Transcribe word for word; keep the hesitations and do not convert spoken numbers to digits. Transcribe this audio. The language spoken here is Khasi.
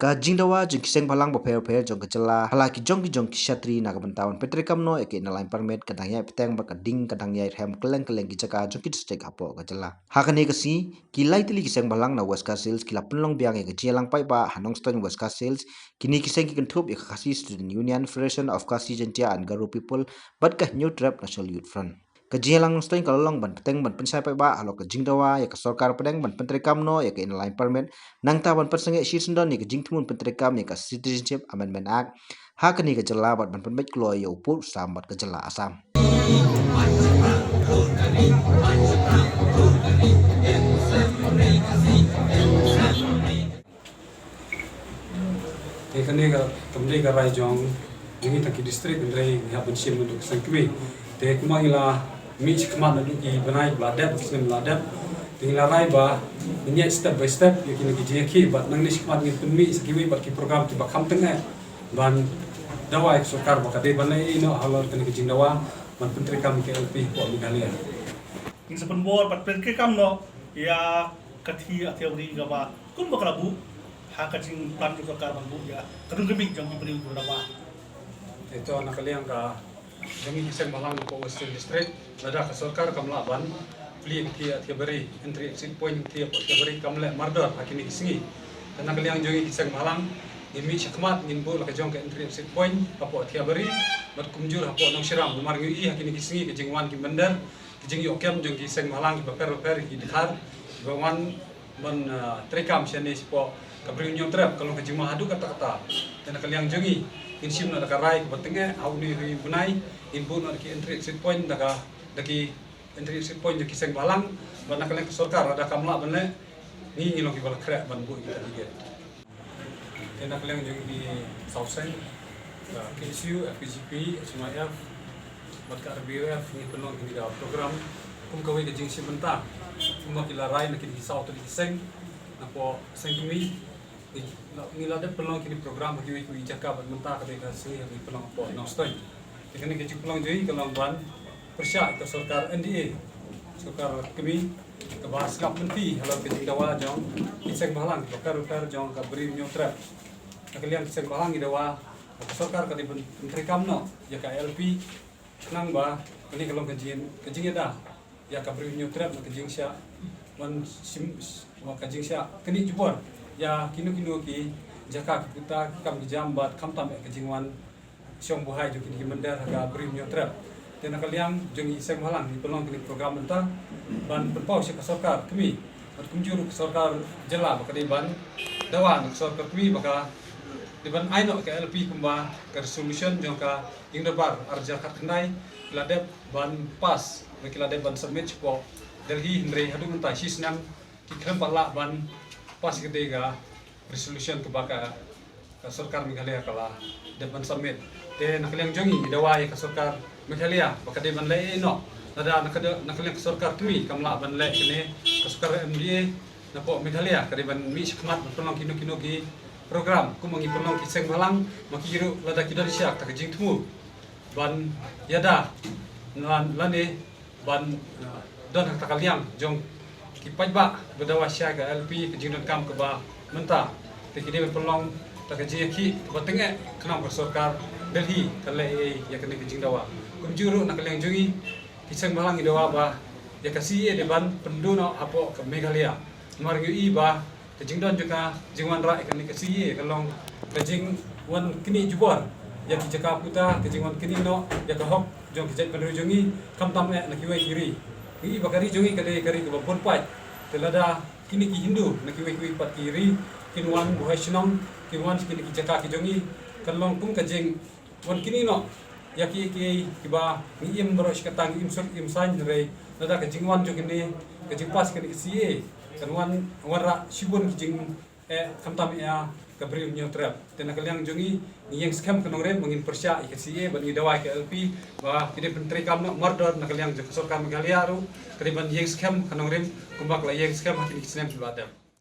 Ka jingdawa jong ki seng bhalang bapher bapher jong ka jylla ha la ki jong ki jong ki shatri na ka bynta ban pyntreikam noh ïa ka Inner Line Permit ka dang ïai bteng bad ka ding ka dang ïai rhem kylleng kylleng ki jaka jong ki district hapoh ka jylla. Ha kane ka sngi, ki lai tylli ki seng bhalang na West Khasi Hills ki la pynlong biang ïa ka jingïalang paidbah ha Nongstoiñ, West Khasi Hills. Kine ki seng ki kynthup ïa ka Khasi Student Union, Federation of Khasi Jaintia and Garo People bad ka Hynñiewtrep National Youth Front. Ka jingïalang Nongstoiñ ka la long ban bteng ban pynshai paidbah halor ka jingdawa ïa ka sorkar pdeng ban pyntreikam noh ïa ka Inner Line Permit, nangta ban pynsangeh shisyndon ïa ka jingthmu ban pyntreikam ïa ka Citizenship Amendment Act ha kane ka jylla bad ban pynbeit kloi ïa u pud u sam bad ka jylla Assam. Te kane ka kam dei ka rai jong jong ngi tang ki district, hynrei ngi hap ban shim naduh ka seng kmie. Te kumba ngi la mih shakhmat naduh ki bnai ba la dep, ki snem ba la dep, te ngi la rai ba ngin ïaid step by step ïa kine ki jingïakhih, bad nangne shakhmat ngin pynmih sa kiwei pat ki program kiba kham tyngeh ban dawa ïa ka sorkar ba ka dei ban leh ïa ino halor kane ka jingdawa ban pyntreikam ïa ka L P hapoh Meghalaya. Ngin sa pynbor bad pyntreikam noh ïa ka thih ïa ka thia bri kaba kumba ka la buh ha ka jingplan jong ka sorkar ban buh ïa ka dung ka mih jong ki briew kiba dawa. Te to na ka liang ka jong ngi ki seng bhalang hapoh Western District, lada ka sorkar kam lah ban plie ka thih ïa ka thia bri, entry exit point ka thih hapoh thia bri kam leh mardor ha kine ki sngi. Te na ka liang jong ngi ki seng bhalang ngin mih shakhmat ngin buh la ka jong ka entry exit point hapoh thia bri bad kumjuh hapoh Nongshram, namar ngi ïohi ha kine ki sngi ka jingwan ki mynder, ka jingïoh kem jong ki seng bhalang kiba pher bapher, ki dkhar kiba wan ban, ah, treikam shane shapoh ka Bri u Hynñiewtrep ka long ka jingma haduh katta katta. Te na ka liang jong ngi ngin shim noh da ka rai kaba tyngeh ha une u bnai, ngin buh noh da ki entry exit point, da ka, da ki entry exit point jong ki seng bhalang. Bad na ka liang ka sorkar lada kam lah ban leh, ngi ngi long kiba la khreh ban buh ïa kita ki gate. Te na ka liang jong ki saw seng, ka K S U, F K J P, H Y F bad ka R B Y F ngi pynlong kine ki program kum kawei ka jingshim bynta. Kumba ki la rai na kine ki saw tylli ki seng, napoh seng kmie ngi la, ngi la dep pynlong kine ki program ha kiwei kiwei ki jaka, bad mynta ka dei ka sngi ngi pynlong hapoh Nongstoiñ. Te kane ka jingpynlong jong ngi ka long ban pyrshah ïa ka sorkar N D A, sorkar kmie, kaba sngap lynti halor ka jingdawa jong ki seng bhalang kiba pher bapher jong ka Bri u Hynñiewtrep. Na ka liang ki seng bhalang ngi dawa ba ka sorkar ka dei ban pyntreikam noh ïa ka L P, khnang ba kane ka long ka jing, ka jingïada ïa ka Bri u Hynñiewtrep na ka jingshah wan shim, wa ka jingshah knieh jubor ïa kino kino ki jaka ki puta, ki kam ki jam, bad khamtam ïa ka jingwan shong buhai jong kine ki mynder ha ka Bri u Hynñiewtrep. Te na ka liang jong ngi seng bhalang ngi pynlong kine ki program mynta ban pynpaw sha ka sorkar kmie bad kumjuh ruh ka sorkar jylla ba ka dei ban dawa na ka sorkar kmie ba ka dei ban ai noh ka L P kumba ka resolution jong ka Ïing Dorbar ar hajar khatkhyndai ki la dep ban pass, ba ki la dep ban submit shapoh Delhi, hynrei haduh mynta shi snem ki khlem pat lah ban pass ïa ka dei ka resolution kaba ka, ka sorkar Meghalaya ka la dep ban submit. Te na ka liang jong ngi ngi dawa ïa ka sorkar Meghalaya ba ka dei ban leh ïa ino. Lada na ka, na ka liang ka sorkar kmie kam lah ban leh kane, ka sorkar M D A napoh Meghalaya ka dei ban mih shakhmat ban pynlong kino kino ki program kum ma ngi pynlong ki seng bhalang, ma ki ruh lada ki don sha kata ka jingthmu ban ïada, lane ban, uh, don ha kata ka liang jong ki paidbah ba dawa sha ka L P, ka jingdonkam kaba mynta. Te ki dei ban pynlong da ka jingïakhih kaba tyngeh khnang ba ka sorkar Delhi kan leh ei ei ïa kane ka jingdawa. Kumjuh ruh na ka liang jong ngi ki seng bhalang ngi dawa ba ïa ka C A A dei ban pynduh noh hapoh ka Meghalaya. Namar ngi ïohi ba ka jingdon jong ka jingwanrah ïa kane ka C A A ka long ka jingwan knieh jubor ïa ki jaka puta, ka jingwan knieh noh ïa ka hok jong ki jaitbynriew jong ngi, khamtam eh na kiwei ki ri. Ngi ïohi ba ka ri jong ngi ka dei ka ri kaba bun paid. Te lada kine ki Hindu na kiwei kiwei pat ki ri kin wan buhai shnong, kin wan sha kine ki jaka ki jong ngi, kan long kum ka jing wan knieh noh ïa kiei kiei kiba ngi im baroh shi katta, ngi im suk im saiñ, hynrei lada ka jingwan jong kine, ka jingpass kane ka C A A kan wan wanrah shibun ki jing, eh, khamtam ïa ka Bri u Hynñiewtrep. Te na ka liang jong ngi ngi ïeng skhem ka nongrim ba ngin pyrshah ïa ka C A A bad ngi dawa ïa ka L P ba ki dei pyntreikam noh mardor. Na ka liang jong ka sorkar Meghalaya ruh ka dei ban ïeng skhem ka nongrim kumba ka la ïeng skhem ha kine ki snem kiba la dep.